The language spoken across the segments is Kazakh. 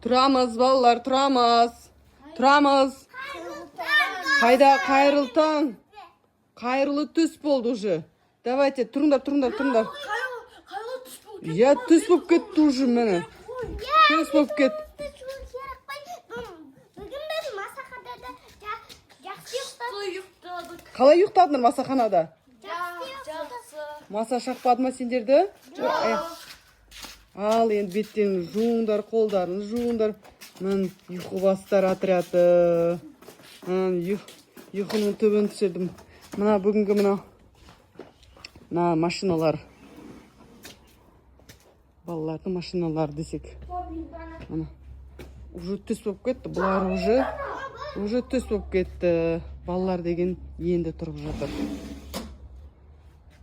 Тұрамыз, балалар, тұрамыз. Тұрамыз. Қайда қайырлы таң? Қайырлы түс болды уже. Давайте, тұрыңдар, тұрыңдар, тұрыңдар. Қайырлы түс болып Иә, түс болып кетті уже, міне. Түс болып кетті. Бүгін біз масаханада жақсы ұйықтадық. Ұйықтадық. Қалай ұйықтадыңдар масаханада? Жақсы. Маса шақпады ма сендерді? Жоқ. Ал енді беттеріңді жуыңдар, қолдарыңды жуыңдар. Міне, ұйқыбастар отряды. Міне, ұйқының түбін түсірдім. Мына бүгінгі мына машиналар. Балалардың машиналары десек. Мына. Уже түс болып кетті. Бұлар уже түс болып кетті. Балалар деген енді тұрып жатыр.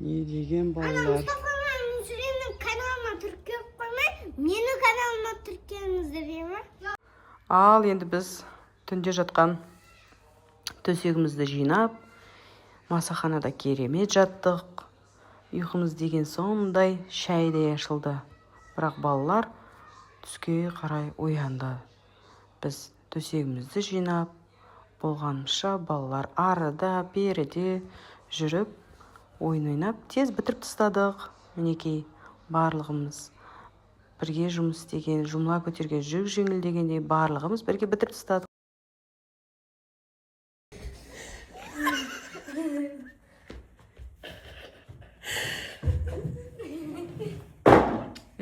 Не деген балалар? Мұстафа мен Мүсіренің каналына тіркеліп қоймай, менің каналыма тіркеліңіздер, иә ма? Ал енді біз түнде жатқан төсегімізді жинап, масаханада керемет жаттық. Ұйқымыз деген сондай шайдай ашылды. Бірақ балалар түске қарай оянды. Біз төсегімізді жинап болғанымызша, балалар арыда беріде жүріп ойын ойнап тез бітіріп тастадық. Мінекей, барлығымыз бірге жұмыс істеген, жұмыла көтерген жүк жеңіл дегендей, барлығымыз бірге бітіріп тастадық.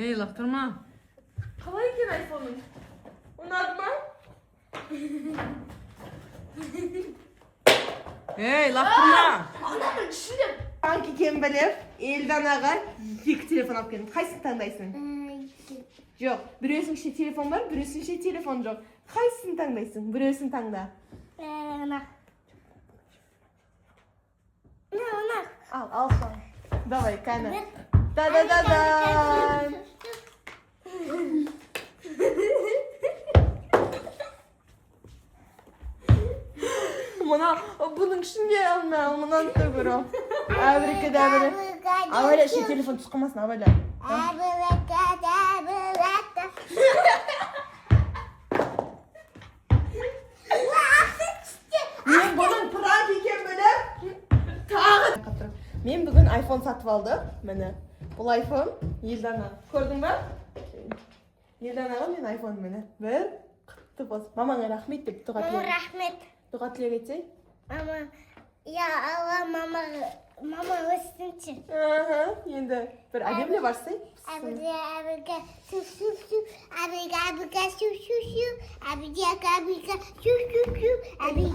Ей, лақтырма. Қалай екен айфоның? Ұнады ма? Ей, лақтырма. Ананың ішінде банк екенін біліп, Елданаға екі телефон алып келдім. Қайсысын таңдайсың? Жоқ, біреусінің ішінде телефон бар, біреусінің ішінде телефон жоқ. Қайсысын таңдайсың? Біреусін таңда. Мына. Мына, мына. Ал, ал соны. Давай, кәні. Да-да-да-да. Мына, бұның ішінде мына, мынаны да көр ал. Әбірекедәбірі. Абайла, ішіне телефон түсіп қалмасын, абайла. Әбірекедәбіректе. Мен бұның пранк екенін біліп, тағы. Мен бүгін iPhone сатып алдым. Міне. Бұл iPhone Елдана. Көрдің ба? Елданаға мен iPhone, міне. Бір құтты болсын. Мамаңа рахмет деп дұға Мама, тілек. рахмет. Дұға тілек етсей. Мама, я Алла, мама, мама өссінші. Аха, енді бір әдемілеп барсай. Әбіге, әбіге, су, су, су, әбіге, әбіге, су, су, су, әбіге, әбіге, су, су, су, әбіге.